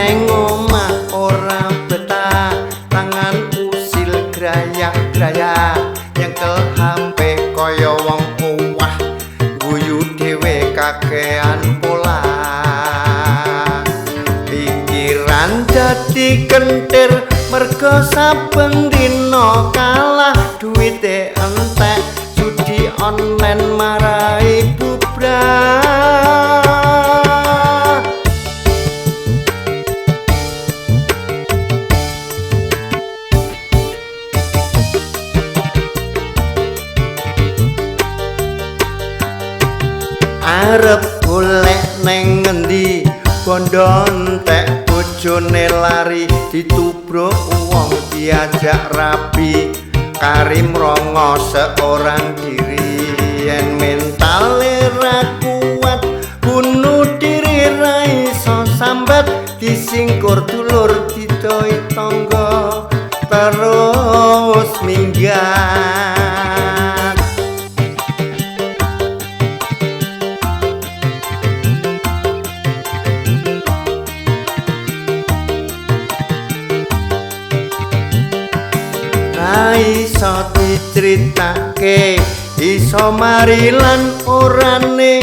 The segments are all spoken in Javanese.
Neng omah ora betah, tangan usil grayah-grayah, nyekel HP kaya wong owah, guyu dhewe kakean pola. Pikiran dadi kentir mergo saben dina kalah, duwite entek, judi online marai bubrah. Arep golek neng ngendi, bondo entek bojone lari, ditubruk wong diajak rabi, kari mrongo seorang diri. Yen mentale ra kuat, bunuh diri ra iso sambat, disingkur dulur didoi tangga terus minggat. Iso diceritake, iso mari lan orane,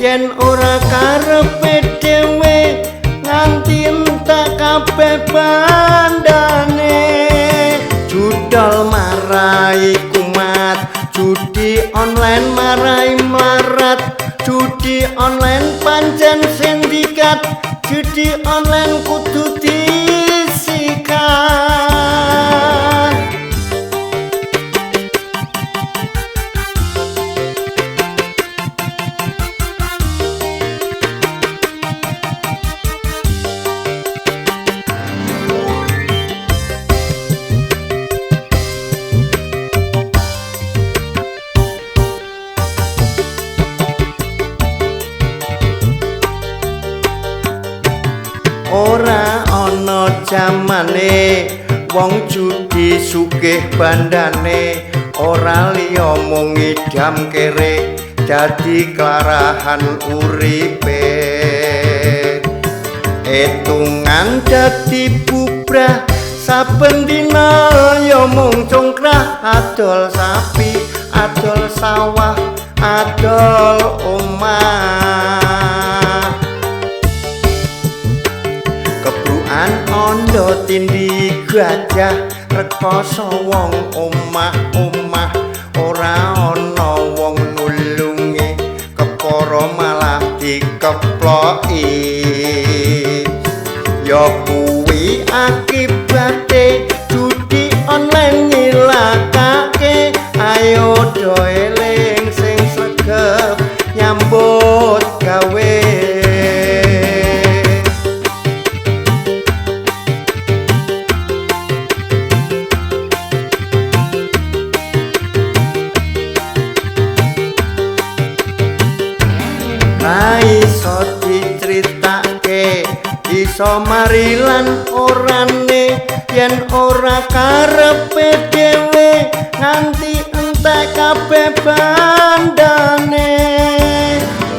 yen ora karepe dhewe nganti entek kabeh bandane. Judol marai kumat, judi online marai melarat, judi online pancen sindikat, judi online kudu disikat. Ora ana jamane wong judi sugih bandane, ora liya mung ngidam kere dadi klarahan uripe. Etungan dadi bubrah saben dina ya mung congkrah, adol sapi, adol sawah, adol omah. Kebrukan ondo tindhi gajah, rekoso wong omah-omah, ora ana wong nulungi, kepara malah dikeploki. Ya kuwi akibate judi online nyilakake. Ayo do eling sing sregep nyambut gawe. Iso diceritake, iso mari lan orane, yen ora karepe dhewe nganti entek kabeh bandane.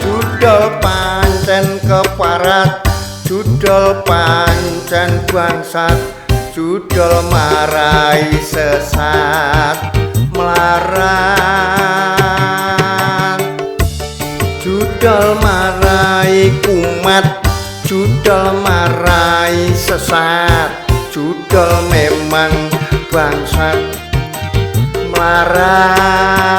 Judol pancen keparat, judol pancen bangsat, judol marai sesat melarat. Judol marai kumat, judol marai sesat, judol memang bangsat melarat.